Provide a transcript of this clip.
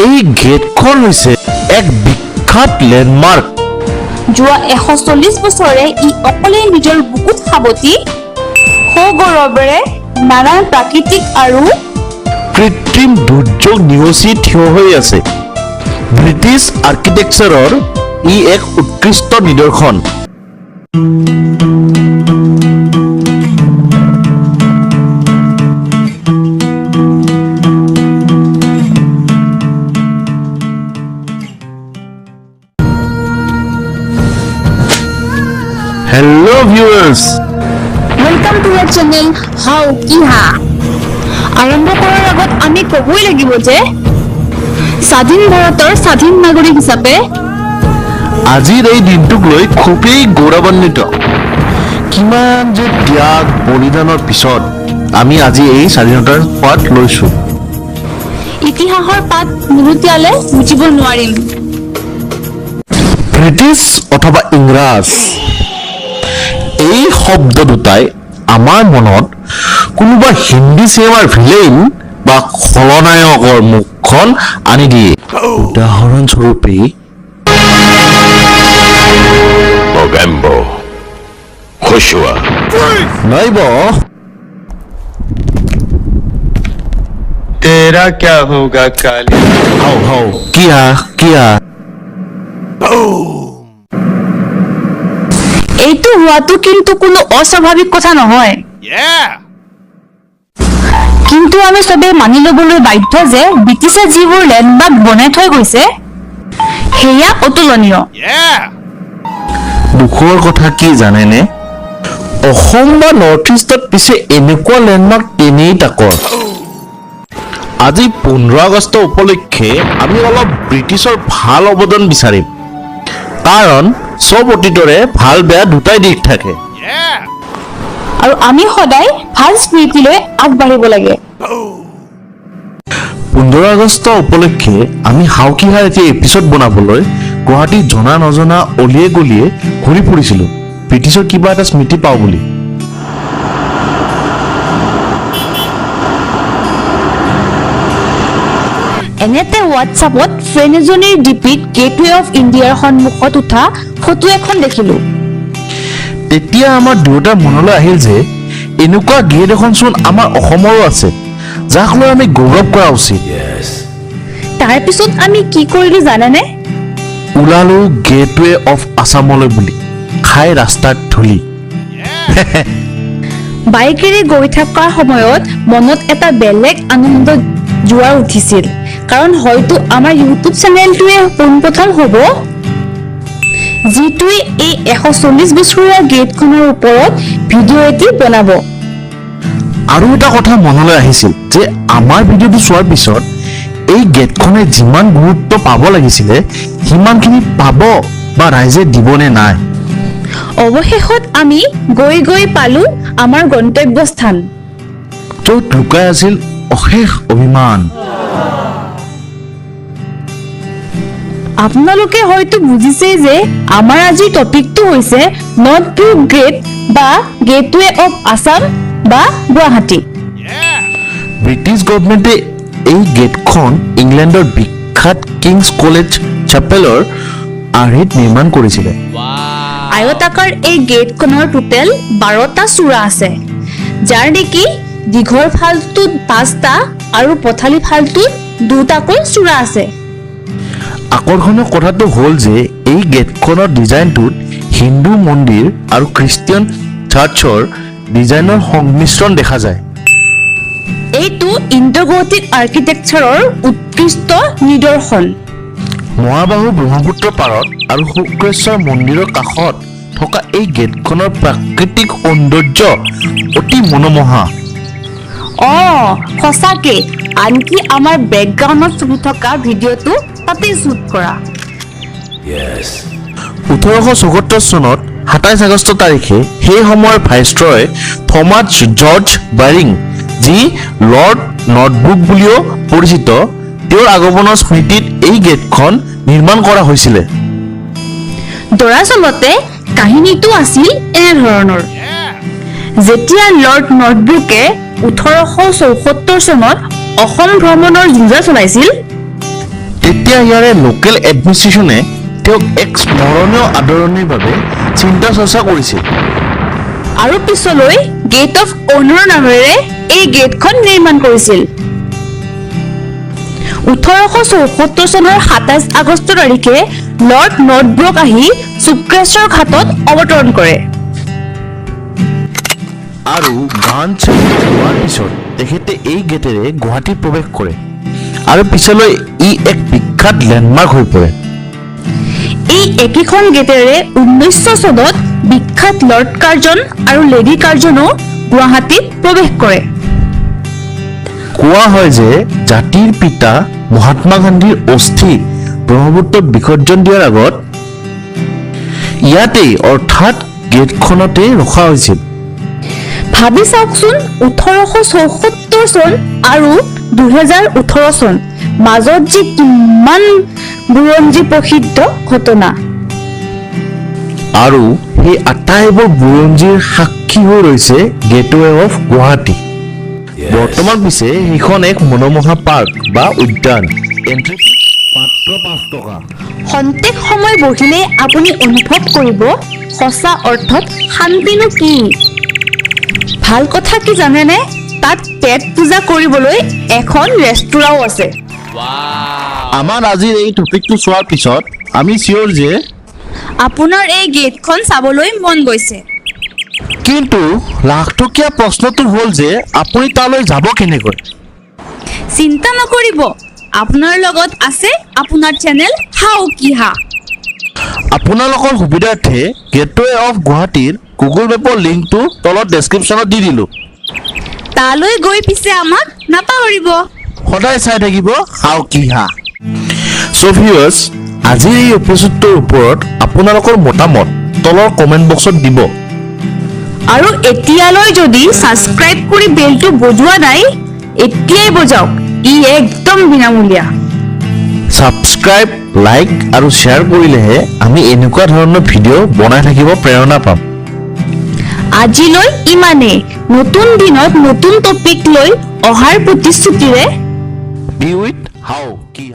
এই গেটখন হৈছে এক বিখ্যাত লেণ্ডমাৰ্ক। যোৱা 140 বছৰে ই অকলে নিজৰ বুকুত সাৱটি সগৌৰৱেৰে নানান প্ৰাকৃতিক আৰু কৃত্ৰিম দুৰ্যোগ নেওচি থিয় হৈ আছে। ব্ৰিটিছ আৰ্কিটেকচাৰৰ ই এক উৎকৃষ্ট নিদৰ্শন। Hello viewers, welcome to our channel how কি হা। আৰম্ভ কৰাৰ আগত আমি ক'বই লাগিব যে স্বাধীন ভাৰতৰ স্বাধীন নাগৰিক হিচাপে আজিৰ এই দিনটোক লৈ খুবেই গৌৰৱান্বিত। কিমান যে ত্যাগ বলিদানৰ পিছত আমি আজি এই স্বাধীনতাৰ সোৱাদ লৈছো। ইতিহাসৰ পাত নুলুটিয়ালে বুজিব নোৱাৰিম। ব্ৰিটিছ অথবা ইংৰাজ এই শব্দ দুটাই আমাৰ মনত কোনোবা হিন্দী চিনেমাৰ ভিলেইন বা খলনায়কৰ মুখখন আনি দিয়ে। উদাহৰণস্বৰূপে Mogambo, Joshua, নাইব तेरा क्या होगा काली। হাও হাও কিয়া কিয়া। এইটো হোৱাটো কিন্তু কোনো অস্বাভাৱিক কথা নহয়। কিন্তু আমি চবেই মানি ল'বলৈ বাধ্য যে ব্ৰিটিছে যিবোৰ লেণ্ডমাৰ্ক বনাই থৈ গৈছে সেয়া অতুলনীয়। দুখৰ কথা কি জানেনে, অসম বা নৰ্থ ইষ্টত পিছে এনেকুৱা লেণ্ডমাৰ্ক তেনেই তাকৰ। আজি 15 আগষ্ট উপলক্ষে আমি অলপ ব্ৰিটিছৰ ভাল অৱদান বিচাৰিম, কাৰণ চব অতীতৰে ভাল বেয়া দুটাই দিশ থাকে। আৰু আমি সদায় ভাল স্মৃতিলৈ আগবাঢ়িব লাগে। 15 আগষ্ট উপলক্ষে আমি হাউকিহাৰ এটি এপিছড বনাবলৈ গুৱাহাটীত জনা নজনা অলিয়ে গলিয়ে ঘূৰি ফুৰিছিলো, ব্ৰিটিছৰ কিবা এটা স্মৃতি পাওঁ বুলি। এনেতে হোৱাটছআপত ফ্ৰেণ্ড এজনীৰ ডিপিত গেটৱে অফ ইণ্ডিয়াৰ সন্মুখত উঠা ফটো এখন দেখিলো। তেতিয়া আমাৰ দুয়োটাৰ মনলৈ আহিল যে এনেকুৱা গেট এখন চোন আমাৰ অসমৰো আছে, যাক লৈ আমি গৌৰৱ কৰা উচিত। তাৰপিছত আমি কি কৰিলো জানেনে? ওলালো গেটৱে অফ আছামলৈ বুলি, খাই ৰাস্তাত ধূলি। বাইকেৰে গৈ থকাৰ সময়ত মনত এটা বেলেগ আনন্দ জোৱাৰ উঠিছিল, কাৰণ হয়তো আমাৰ ইউটিউব চেনেলটোৱে পোনপ্ৰথম হ'ব যিটোৱে এই 140 বছৰীয়া গেটখনৰ ওপৰত ভিডিঅ' এটি বনাব। আৰু এটা কথা মনলৈ আহিছিল যে আমাৰ ভিডিঅ'টো চোৱাৰ পিছত এই গেটখনে যিমান গুৰুত্ব পাব লাগিছিলে সিমানখিনি পাব বা ৰাইজে দিবনে নাই। অৱশেষত আমি গৈ গৈ পালো আমাৰ গন্তব্যস্থান, য'ত লুকাই আছিল অশেষ অভিমান। আপোনালোকে হয়তো বুজিছেই যে আমাৰ আজিৰ টপিকটো হৈছে নৰ্থব্ৰুক গেট বা গেটৱে অফ আছাম বা গুৱাহাটী। ব্ৰিটিছ গভৰ্ণমেণ্টে এই গেটখন ইংলেণ্ডৰ বিখ্যাত কিংছ কলেজ চেপেলৰ আৰ্হিত নিৰ্মাণ কৰিছিলে। আয়তাকাৰ এই গেটখনৰ টোটেল 12টা চূড়া আছে, যাৰ নেকি দীঘল ফালটোত 5টা আৰু পথালি ফালটোত 2টাকৈ চূড়া আছে। আকৰ্ষণীয় কথাটো হ'ল যে এই গেটখনৰ ডিজাইনটোত হিন্দু মন্দিৰ আৰু খ্ৰীষ্টিয়ান চাৰ্চৰ ডিজাইনৰ সংমিশ্ৰণ দেখা যায়। এইটো ইণ্ডো-গথিক আৰ্কিটেকচাৰৰ উৎকৃষ্ট নিদৰ্শন। মহাবাহু ব্ৰহ্মপুত্ৰ পাৰত আৰু শুক্ৰেশ্বৰ মন্দিৰৰ কাষত থকা এই গেটখনৰ প্ৰাকৃতিক সৌন্দৰ্য অতি মনোমোহা। সঁচাকে, আনকি আমাৰ বেকগ্ৰাউণ্ডত চলি থকা ভিডিঅ'টো তাতেই শ্বুট কৰা। 1874 চনত 27 আগষ্ট তাৰিখে সেই সময়ৰ ভাইচৰয় থমাছ জৰ্জ বাৰিং, যি লৰ্ড নৰ্থব্ৰুক বুলিও পৰিচিত, তেওঁৰ আগমনৰ স্মৃতিত এই গেটখন নিৰ্মাণ কৰা হৈছিলে। দৰাচলতে কাহিনীটো আছিল এনেধৰণৰ। যেতিয়া লৰ্ড নৰ্থব্ৰুকে 1874 চনত অসম ভ্ৰমণৰ যোজা চলাইছিল, তেতিয়া ইয়াৰে লোকেল এডমিনিষ্ট্ৰেশ্যনে তেওঁক এক স্মৰণীয় আদৰণিৰ বাবে চিন্তা চৰ্চা কৰিছিল। আৰু পিছলৈ গেট অফ অনাৰ নামেৰে এই গেটখন নিৰ্মাণ কৰিছিল। 1874 চনৰ 27 আগষ্ট তাৰিখে লৰ্ড নৰ্থব্ৰক আহি শুক্ৰেশ্বৰ ঘাটত অৱতৰণ কৰে। আৰু গান চেলুট হোৱাৰ পিছত তেখেতে এই গেটেৰে গুৱাহাটীত প্ৰৱেশ কৰে আৰু পিছলৈ ই এক বিখ্যাত লেণ্ডমাৰ্ক হৈ পৰে। এই একেখন গেটেৰে 1900 চনত বিখ্যাত লৰ্ড কাৰ্জন আৰু লেডী কাৰ্জনো গুৱাহাটীত প্ৰৱেশ কৰে। কোৱা হয় যে জাতিৰ পিতা মহাত্মা গান্ধীৰ অস্থি ব্ৰহ্মপুত্ৰত বিসৰ্জন দিয়াৰ আগত ইয়াতেই, অৰ্থাৎ গেটখনতেই ৰখা হৈছিল। ভাবি চাওকচোন, 1874 চন আৰু 2018 চন মাজত যে কিমান বুৰঞ্জী প্ৰসিদ্ধ ঘটনা। আৰু সেই আটাইবোৰ বুৰঞ্জীৰ সাক্ষী হৈ ৰৈছে গেটৱে অফ গুৱাহাটী। বৰ্তমান পিছে সেইখন এক মনোমোহা পাৰ্ক বা উদ্যান। এণ্ট্ৰি মাত্ৰ 5 টকা। খন্তেক সময় বহিলেই আপুনি অনুভৱ কৰিব সঁচা অৰ্থত শান্তিনো কি। ভাল কথা কি জানেনে? তাত পেট পূজা কৰিবলৈ এখন ৰেস্তোৰাঁও আছে। আমাৰ আজিৰ এই টপিকটো চোৱাৰ পিছত আমি চিয়'ৰ যে আপোনাৰ এই গেটখন চাবলৈ মন গৈছে। কিন্তু লাখটকীয়া প্ৰশ্নটো হ'ল যে আপুনি তালৈ যাব কেনেকৈ? চিন্তা নকৰিব, আপোনাৰ লগত আছে আপোনাৰ চেনেল হাও কি হা। আপোনালোকৰ সুবিধাৰ্থে গেটৱে অফ গুৱাহাটীৰ গুগল মেপৰ লিংকটো তলত ডেছক্ৰিপশ্যনত দি দিলোঁ। তালৈ গৈ পিছে আমাক নাপাহৰিব। সদায় চাই থাকিব হাও কি হা। চ' ভিউৱাৰ্ছ, আজিৰ এই এপিছডটোৰ ওপৰত আপোনালোকৰ মতামত তলৰ কমেণ্ট বক্সত দিব। আৰু এতিয়ালৈ যদি ছাবস্ক্ৰাইব কৰি বেলটো বজোৱা নাই, এতিয়াই বজাওক। ই একদম বিনামূলীয়া। ছাবস্ক্ৰাইব, লাইক আৰু শ্বেয়াৰ কৰিলেহে আমি এনেকুৱা ধৰণৰ ভিডিঅ' বনাই থাকিব প্ৰেৰণা পাম। আজিলৈ ইমানেই। নতুন দিনত নতুন টপিক লৈ অহাৰ প্ৰতিশ্ৰুতিৰে বি উইথ হাও কি হা।